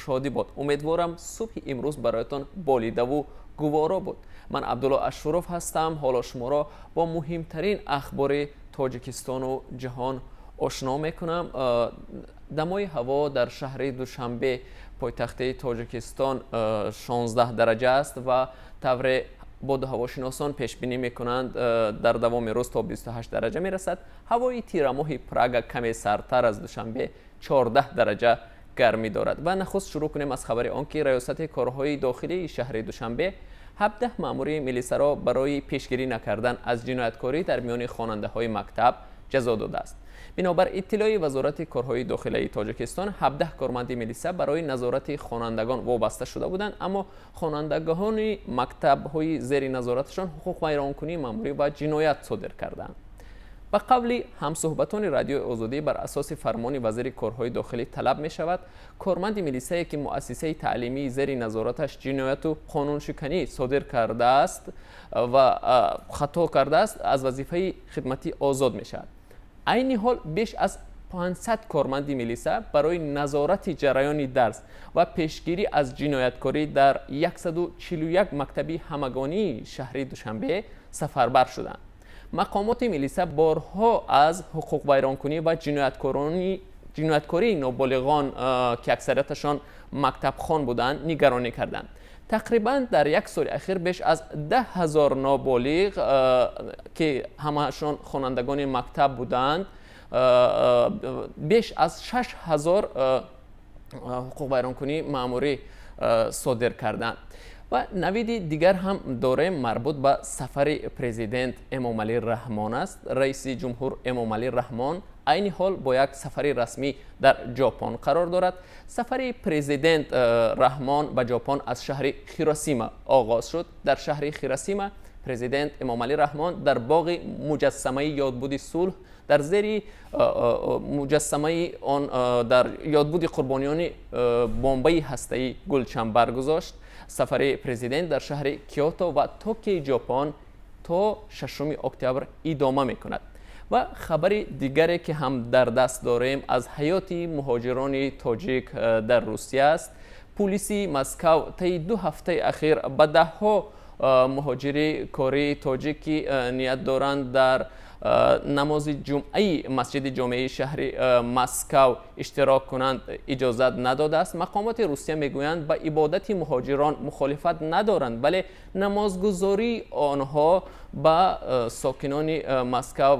Шодӣ бод. Умедворам, субҳи имрӯз бароятон болидаву гуворо буд. Ман Абдулло Ашуров ҳастам. Ҳоло шуморо бо муҳимтарин ахбори Тоҷикистону ҷаҳон ошно мекунам. Дамои ҳаво дар шаҳри Душанбе, пойтахти Тоҷикистон, 16 дараҷа аст ва тавре боду ҳавошиносон пешбинӣ мекунанд, дар давоми рӯз то 28 дараҷа мерасад. Ҳавои тирамоҳи Прага каме сардтар аз Душанбе, 14 дараҷа гармӣ дорад. Ва нахуст шурӯъ кунем аз хабари он, ки Раёсати корҳои дохилии шаҳри Душанбе 17 маъмури милисаро барои пешгирӣ накардан аз ҷинояткорӣ дар миёни хонандаҳои мактаб ҷазо додааст. Бинобар иттилои Вазорати корҳои дохилаи Тоҷикистон, 17 корманди милиса барои назорати хонандагон вобаста шуда буданд, аммо хонандагони мактабҳои зери назораташон ҳуқуқвайронкунии маъмурӣ ва ҷиноят содир карданд. Ба қавли ҳамсӯҳбатони Радиои Озодӣ, бар асоси фармони вазири корҳои дохилӣ талаб мешавад, корманди милисае, ки муассисаи таълимии зери назораташ ҷинояту қонуншиканӣ содир кардааст ва хато кардааст, аз вазифаи хидматӣ озод мешавад. Айни ҳол беш аз 500 корманди милиса барои назорати ҷараёни дарс ва пешгирӣ аз ҷинояткорӣ дар 141 мактаби ҳамагонии шаҳри Душанбе сафарбар шуданд. Мақомоти милиса борҳо аз ҳуқуқвайронкунӣ ва ҷинояткории ноболиғон, ки аксарияташон мактабхон буданд, нигаронӣ карданд. Тақрибан дар як соли ахир беш аз 10 000 ноболиғ, ки ҳамаашон хонандагони мактаб буданд, беш аз 6000 ҳуқуқвайронкунии маъмурӣ содир карданд. Ва навиди дигар ҳам дорем, марбут ба сафари президент Эмомалӣ Раҳмон аст. Раиси ҷумҳур Эмомалӣ Раҳмон айни ҳол бо як сафари расмӣ дар Ҷопон қарор дорад. Сафари президент Раҳмон ба Ҷопон аз шаҳри Хиросима оғоз шуд. Дар шаҳри Хиросима президент Эмомалӣ Раҳмон дар боғи муҷассамаи ёдбуди сулҳ, дар зери муҷассамаи он, дар ёдбуди қурбониёни бомбаи ҳастаӣ гулчанбар гузошт. Сафари президент дар шаҳри Киото ва Токиои Ҷопон то 6 октябр идома мекунад. Ва хабари дигаре, ки ҳам дар даст дорем, аз ҳаёти муҳоҷирони тоҷик дар Русия аст. Пулиси Москав таи 2 ҳафтаи ахир ба даҳҳо муҳоҷири кории тоҷик, ки ният доранд дар намози ҷумъаи масҷиди ҷомеаи шаҳри Москав иштирок кунанд, иҷозат надодааст. Мақомоти Русия мегӯянд, ба ибодати муҳоҷирон мухолифат надоранд, вале намозгузории онҳо ба сокинони Москав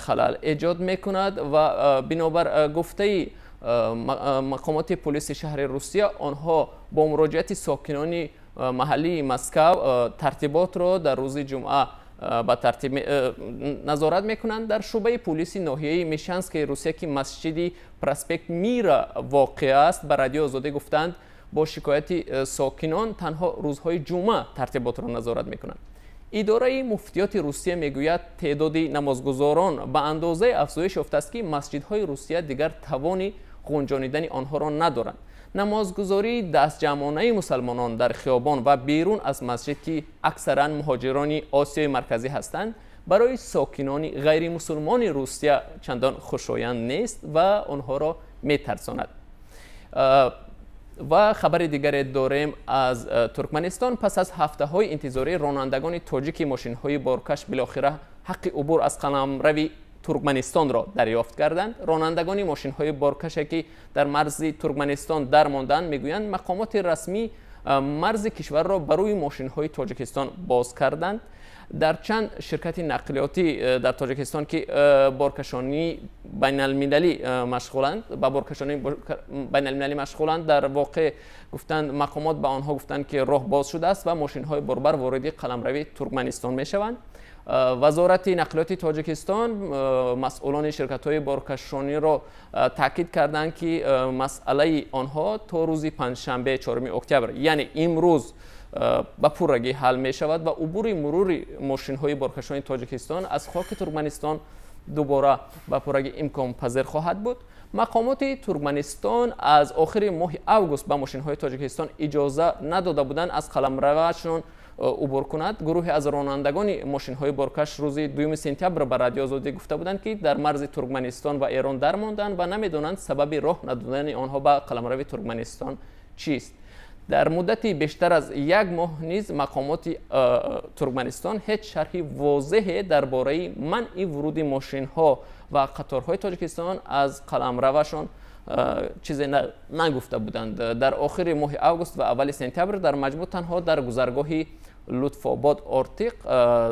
халал эҷод мекунад. Ва бинобар гуфтаи мақомоти пулиси шаҳри Русия, онҳо бо муроҷиати сокинони маҳаллии Москав тартиботро дар рӯзи ҷумъа ба тартиб назорат мекунанд. Дар шӯъбаи пулиси ноҳияи Мещанскаи Русия, ки масҷиди проспект Мира воқеъ аст, ба Радиои Озодӣ гуфтанд, бо шикояти сокинон танҳо рӯзҳои ҷумъа тартиботро назорат мекунанд. Идораи муфтиёти Русия мегӯяд, теъдоди намозгузорон ба андозае афзоиш ёфтааст, ки масҷидҳои Русия дигар тавони ғунҷонидани онҳоро надоранд. Намозгузории дастҷамъонаи мусалмонон дар хиёбон ва берун аз масҷид, ки аксаран муҳоҷирони Осиёи Марказӣ ҳастанд, барои сокинони ғайримусулмони Русия чандон хушоянд нест ва онҳоро метарсонад. Ва хабари дигаре дорем аз Туркманистон. Пас аз ҳафтаҳои интизорӣ, ронандагони тоҷики мошинҳои боркаш билохира ҳаққи убур аз қаламрави Туркманистонро дарёфт карданд. Ронандагони мошинҳои боркаше, ки дар марзи Туркманистон дармонданд, мегӯянд, мақомоти расмӣ марзи кишварро ба рӯи мошинҳои Тоҷикистон боз карданд. Дар чанд ширкати нақлиётӣ дар Тоҷикистон, ки боркашонии байналмилалӣ машғуланд, ба боркашонии байналмилалӣ машғуланд, дар воқеъ гуфтанд, мақомот ба онҳо гуфтанд, ки роҳ боз шудааст ва мошинҳои борбар вориди қаламрави Туркманистон мешаванд. Вазорати нақлиёти Тоҷикистон масъулони ширкатҳои боркашониро таъкид карданд, ки масъалаи онҳо то рӯзи панҷшанбе, 4 октябр, яъне имрӯз, ба пуррагӣ ҳал мешавад ва убури мурури мошинҳои боркашони Тоҷикистон аз хоки Туркманистон дубора ба пуррагӣ имконпазир хоҳад буд. Мақомоти Туркманистон аз охири моҳи август ба мошинҳои Тоҷикистон иҷоза надода буданд аз қаламравашон убур кунад. Гурӯҳе аз ронандагони мошинҳои боркаш рӯзи 2 сентябр ба Радиои Озодӣ гуфта буданд, ки дар марзи Туркманистон ва Эрон дармонданд ва намедонанд, сабаби роҳ надодани онҳо ба қаламрави Туркманистон Чист? Дар муддати бештар аз як моҳ низ мақомоти Туркманистон ҳеҷ шарҳи возеҳе дар бораи манъи вуруди мошинҳо ва қаторҳои Тоҷикистон аз қаламравашон чизе нагуфта буданд. Дар охири моҳи август ва аввали сентябр дар маҷмӯъ танҳо дар гузаргоҳи Лутфобод Ортиқ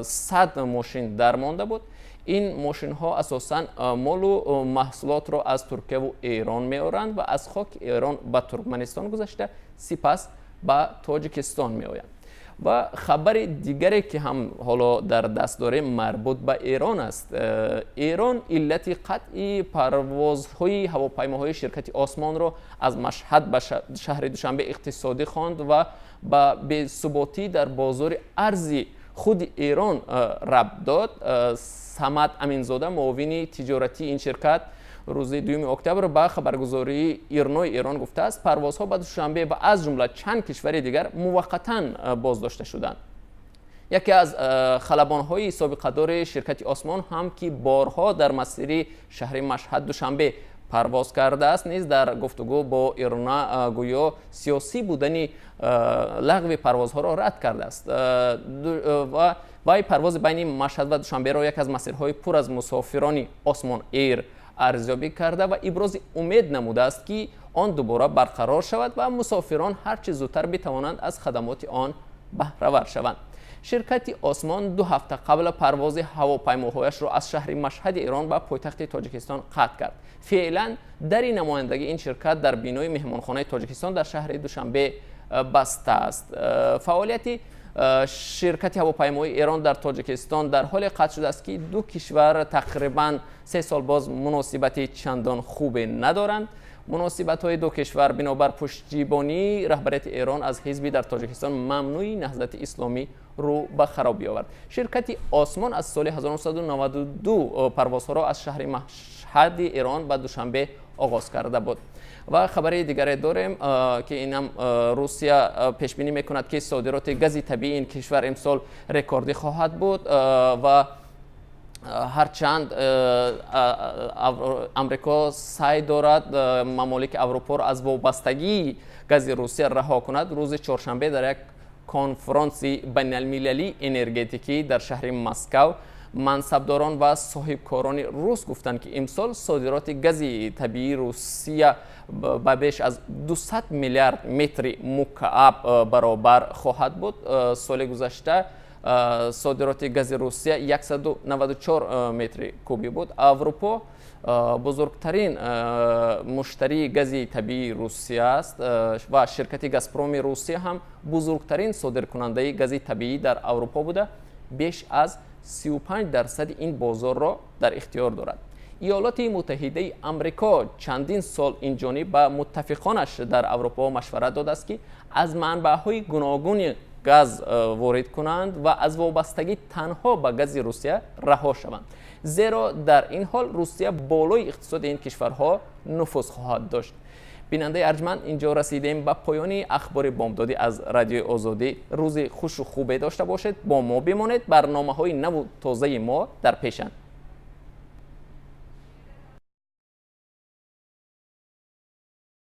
100 мошин дармонда буд. Ин мошинҳо асосан молу маҳсулотро аз Туркияву Эрон меоранд ва аз хоки Эрон ба Туркманистон гузашта, сипас ба Тоҷикистон меоянд. Ва хабари дигаре, ки ҳам ҳоло дар даст дорем, марбут ба Эрон аст. Эрон иллати қатъи парвозҳои ҳавопаймоҳои ширкати Осмонро аз Машҳад ба шаҳри Душанбе иқтисодӣ хонд ва ба бесуботӣ дар бозори арзи худи Эрон рабт дод. Самад Аминзода, муовини тиҷоратии ин ширкат, рӯзи 2 октябр ба хабаргузории Ирнои Эрон гуфтааст, парвозҳо ба Душанбе ва аз ҷумла чанд кишвари дигар муваққатан боздошта шуданд. Яке аз халабонҳои собиқадори ширкати Осмон ҳам, ки борҳо дар масири шаҳри Машҳад Душанбе парвоз кардааст, низ дар гуфтугӯ бо Ирна гӯё сиёсӣ будани лағви парвозҳоро рад кардааст ва вай парвози байни Машҳад ва Душанберо яке аз масирҳои пур аз мусофирони Осмон Эйр арзёбӣ карда ва ибрози умед намудааст, ки он дубора барқарор шавад ва мусофирон ҳарчи зудтар битавонанд аз хадамоти он баҳравар шаванд. Ширкати Осмон 2 ҳафта қабл парвози ҳавопаймоҳояшро аз шаҳри Машҳади Эрон ба пойтахти Тоҷикистон қатъ кард. Феълан дари намояндагии ин ширкат дар бинои меҳмонхонаи Тоҷикистон дар шаҳри Душанбе баста аст. Фаъолияти ширкати ҳавопаймоии Эрон дар Тоҷикистон дар ҳоле қатъ шудааст, ки ду кишвар тақрибан 3 сол боз муносибати чандон хубе надоранд. Муносибатҳои ду кишвар бинобар пуштибонии раҳбарияти Эрон аз ҳизби дар Тоҷикистон мамнӯи Наҳзати Исломӣ рӯ ба харобӣ овард. Ширкати Осмон аз соли 1992 парвозҳоро аз шаҳри Машҳади Эрон ба Душанбе оғоз карда буд. Ва хабари дигаре дорем, ки инам Русия пешбинӣ мекунад, ки содироти гази табиии ин кишвар имсол рекордӣ хоҳад буд. Ва ҳарчанд Амрико саъй дорад мамолики Аврупоро аз вобастагии гази Русия раҳо кунад, рӯзи чоршанбе дар як конфронси байналмилалии энергетикӣ дар шаҳри Москав мансабдорон ва соҳибкорони рус гуфтанд, ки имсол содироти гази табиии Русия ба беш аз 200 миллиард метри мукааб баробар хоҳад буд. Соли гузашта содироти гази Русия 194 метри кубӣ буд. Аврупо бузургтарин муштарии гази табиии Русия аст ва ширкати Газпроми Русия ҳам бузургтарин содиркунандаи гази табиӣ дар Аврупо буда, беш аз 35% ин бозорро дар ихтиёр дорад. Иёлоти Муттаҳидаи Амрико чандин сол инҷониб ба муттафиқонаш дар Аврупо машварат додааст, ки аз манбаъҳои гуногуни газ ворид кунанд ва аз вобастагӣ танҳо ба гази Русия раҳо шаванд, зеро дар ин ҳол Русия болои иқтисоди ин кишварҳо нуфуз хоҳад дошт. Бинандаи арҷманд, инҷо расидем ба поёни ахбори бомдодӣ аз Радиои Озодӣ. Рӯзи хушу хубе дошта бошед, бо мо бимонед, барномаҳои наву тозаи мо дар пешанд.